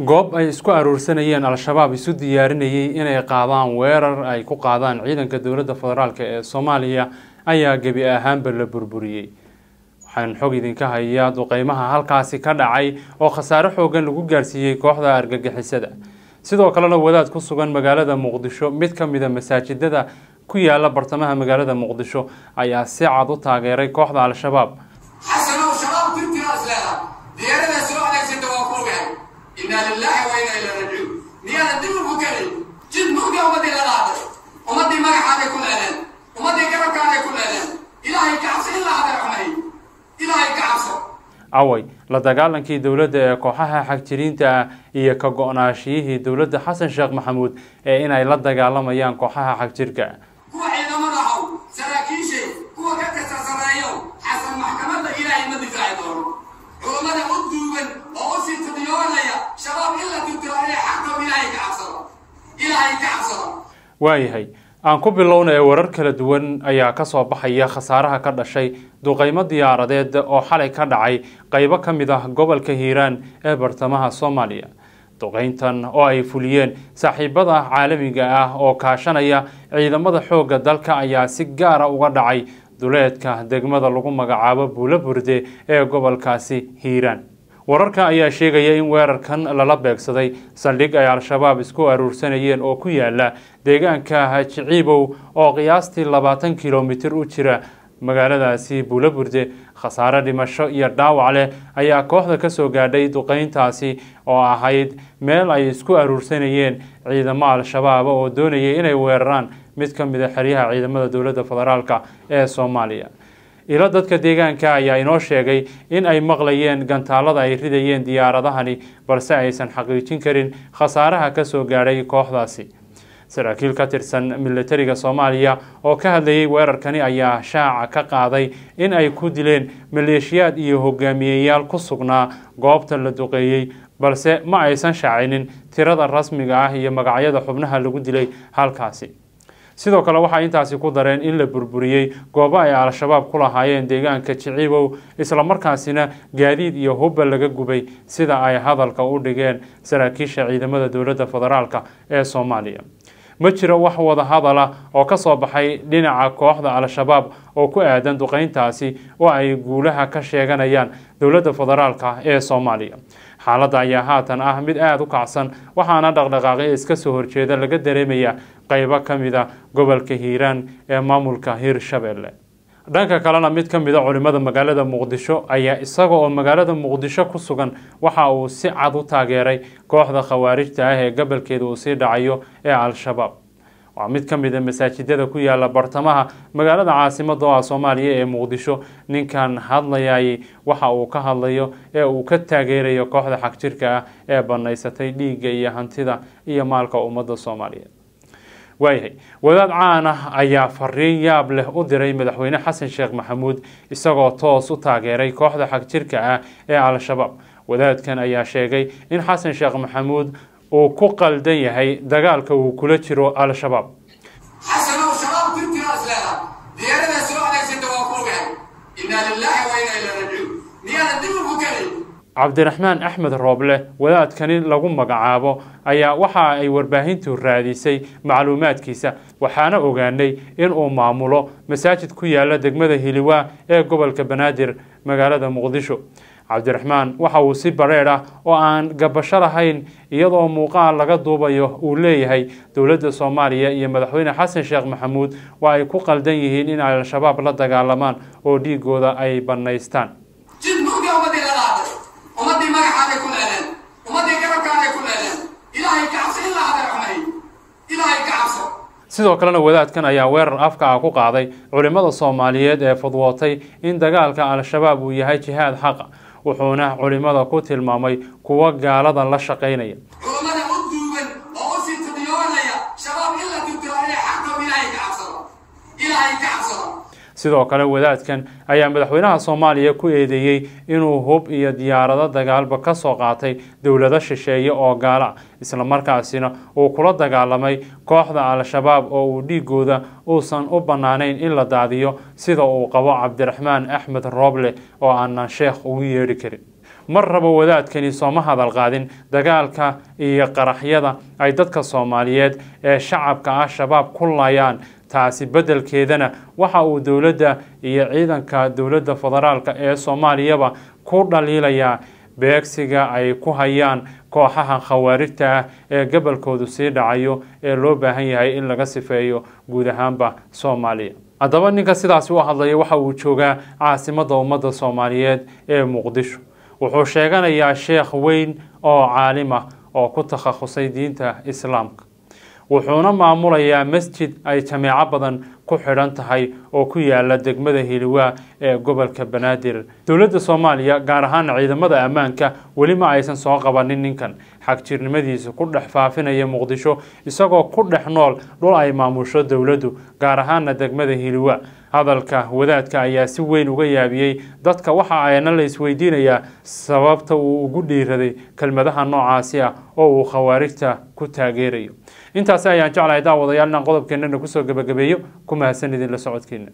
Goob ay isku aruursanayeen Al-Shabaab isu diyaarinayay inay qaadaan weerar ay ku qaadaan ciidanka dowladda federaalk ee Soomaaliya ayaa gebi ahaanba la burburiyey. Waxaan xog idinka hayaa duqeymaha halkaasi ka dhacay oo khasaare xoogan lagu gaarsiiyey kooxda argagixisada. Sidoo kalena wadaad ku sugan magaalada Muqdisho, mid ka mid a masaajidada ku yaala bartamaha magaalada Muqdisho, ayaa si cad u taageeray kooxda Al-Shabaab. Xasanow, Shabaab tirtira isleedahay, diyaarada soo adeegsata waa ku ogahay. Innaa lilaahi wa innaa ilaihi raajicuun. Miyaadan dib ugu gelin jid mugdi? Ummaddii la qaaday, ummaddii magacaaday ku leedeen, ummaddii garabkaaday ku leedeen. Ilaahay ka cabso, in la adeer xumay, Ilaahay ka cabso. Away la dagaalankii dowladda ee kooxaha xagjiriinta ah iyo ka go-naashiyihii dowladda Xasan Sheekh Maxamuud ee inay la dagaalamayaan kooxaha xagjirka? Kuwa ciidamada haw, saraakiishay, kuwa ka kasta sarreeyow, Xasan maxkamadda Ilaahay ma difaaci doono. Culummada u duugan oo u sii tudyoonaya Shabaab in la tirtiro inay xaqow, Ilaahay ka cabsado, Ilaahay ka cabsado. Waayahay, aan ku bilowna ee warar kala duwan ayaa kasoo baxaya khasaaraha ka dhashay duqeymo diyaaradeed oo xalay ka dhacay qeybo ka mid ah gobolka Hiiraan ee bartamaha Soomaaliya. Duqeyntan oo ay fuliyeen saaxiibada caalamiga ah oo kaashanaya ciidamada xoogga dalka ayaa si gaara uga dhacay duleedka degmada lagu magacaabo Buulo Burde ee gobolkaasi Hiiraan. Wararka ayaa sheegaya in weerarkan lala beegsaday saldhig ay Al-Shabaab isku aruursanayeen oo ku yaala deegaanka Jiciibow oo qiyaastii 20 kilomitir u jira magaaladaasi Buulo Burde. Khasaare dhimasho iyo dhaawac leh ayaa kooxda kasoo gaadhay duqeyntaasi oo ahayd meel ay isku aruursanayeen ciidamo Al-Shabaab oo doonayay inay weeraraan mid ka mid a xeryaha ciidamada dowladda federaalk ee Soomaaliya. Ilo dadka deegaanka ayaa inoo sheegay in ay maqlayeen gantaalada ay ridayeen diyaaradahani, balse aysan xaqiijin karin khasaaraha kasoo gaadhay kooxdaasi. Saraakiil ka tirsan militariga Soomaaliya oo ka hadlayay weerarkani ayaa shaaca ka qaaday in ay ku dileen maleeshiyaad iyo hogaamiyeyaal ku sugnaa goobta la duqeeyey, balse ma aysan shaacinin tirada rasmiga ah iyo magacyada xubnaha lagu dilay halkaasi. Sidoo kale waxay intaasi ku dareen in la burburiyey goobo ay Al-Shabaab ku lahaayeen deegaanka Jiciibow, islamarkaasina gaadiid iyo hubba laga gubay, sida ay hadalka u dhigeen saraakiisha ciidamada dowladda federaalk ee Soomaaliya. Ma jiro wax wada hadala oo ka soo baxay dhinaca kooxda Al-Shabaab oo ku aadan duqeyntaasi oo ay guulaha ka sheeganayaan dowladda federaalk ee Soomaaliya. Xaaladda ayaa haatan ah mid aada u kacsan, waxaana dhaqdhaqaaqyo iska soo horjeeda laga dareemaya qeybo ka mid a gobolka Hiiraan ee maamulka Hirshabelle. Dhanka kalena, mid ka mid a culimada magaalada Muqdisho ayaa isaga oo magaalada Muqdisho ku sugan waxa uu si cad u taageeray kooxda khawaarijta ah ee gobolkeeda uu sii dhacayo ee Al-Shabaab. Waa mid ka mid a masaajidada ku yaala bartamaha magaalada caasimada oo ah Soomaaliya ee Muqdisho. Ninkan hadlayay waxa uu ka hadlayo ee uu ka taageerayo kooxda xagjirka ah ee banaysatay dhiigga iyo hantida iyo maalka ummadda Soomaaliyeed. Waayahay, wadaad caan ah ayaa fariin yaab leh u diray madaxweyne Xasan Sheekh Maxamuud, isagoo toos u taageeray kooxda xagjirka ah ee Al-Shabaab. Wadaadkan ayaa sheegay in Xasan Sheekh Maxamuud uu ku qaldan yahay dagaalka uu kula jiro Al-Shabaab. Xasanow, Shabaab tirtira isleedahay, diyaarada soo adeegsata waa ku ogahay. Innaa lilaahi wa innaa ilaihi raajicuun. Miyaadan dib ugu gelin? Cabdiraxmaan Axmed Rooble wadaadkani lagu magacaabo ayaa waxa ay warbaahintu raadisay macluumaadkiisa, waxaana ogaanay in uu maamulo masaajid ku yaala degmada Hiliwaa ee gobolka Banaadir, magaalada Muqdisho. Cabdiraxmaan waxa uu si bareer ah oo aan gabasho lahayn, iyadoo muuqaal laga duubayo, uu leeyahay dowladda Soomaaliya iyo madaxweyne Xasan Sheekh Maxamuud waa ay ku qaldan yihiin in ay Al-Shabaab la dagaalamaan oo dhiigooda ay bannaystaan. Jid mugdi ummaddii la qaaday, ummaddii magacaaday ku leedeen, ummaddii garabkaaday ku leedeen. Ilaahay ka cabso, in la adeer xumay, Ilaahay ka cabso. Sidoo kalena wadaadkan ayaa weerar afka ah ku qaaday culimmada Soomaaliyeed ee fudwootay in dagaalka Al-Shabaab uu yahay jihaad xaqa, wuxuuna culimmada ku tilmaamay kuwo gaalada la shaqaynaya. Culummada u duugan oo u sii tudyoonaya Shabaab in la tirtiro inay xaqow, Ilaahay ka cabsado, Ilaahay ka cabsado. Sidoo kale wadaadkan ayaa madaxweynaha Soomaaliya ku eedeeyey inuu hub iyo diyaarado dagaalba ka soo qaatay dowlado shisheeye oo gaala, islamarkaasina uu kula dagaalamay kooxda Al-Shabaab oo uu dhiigooda uusan u bannaanayn in la daadiyo, sida uu qabo Cabdiraxmaan Axmed Rooble oo aanan sheekh ugu yeedhi karin. Mar rabo wadaadkani sooma hadal qaadin dagaalka iyo qaraxyada ay dadka Soomaaliyeed ee shacabka ah Shabaab ku laayaan. Taasi beddelkeedana waxa uu dowladda iyo ciidanka dowladda federaalka ee Soomaaliyaba ku dhaliilayaa beegsiga ay ku hayaan kooxaha khawaarijta ah ee gobolkoodu sii dhacayo ee loo baahan yahay in laga sifeeyo guud ahaanba Soomaaliya. Haddaba ninka sidaasi u hadlaya waxa uu joogaa caasimadda ummadda Soomaaliyeed ee Muqdisho. Wuxuu sheeganayaa sheekh weyn oo caalim ah oo ku takhasusay diinta Islaamka, wuxuuna maamulayaa masjid ay jameeco badan ku xidhan tahay oo ku yaala degmada Hiliwaa ee gobolka Banaadir. Dowladda Soomaaliya, gaar ahaan ciidamada ammaanka, weli ma aysan soo qabanin ninkan xagjirnimadiisa ku dhex faafinaya Muqdisho, isagoo ku dhex nool dhul ay maamusho dowladdu, gaar ahaana degmada Hiliwaa. Hadalka wadaadka ayaa si weyn uga yaabiyey dadka, waxa ayna la isweydiinayaa sababta uu ugu dhiiraday kelmadaha noocaasi ah oo uu khawaarijta ku taageerayo. Intaasi ayaan jeclahay daawadayaal inaan qodobkeennana kusoo gebagabeeyo. Ku mahadsan idinla socodkiina.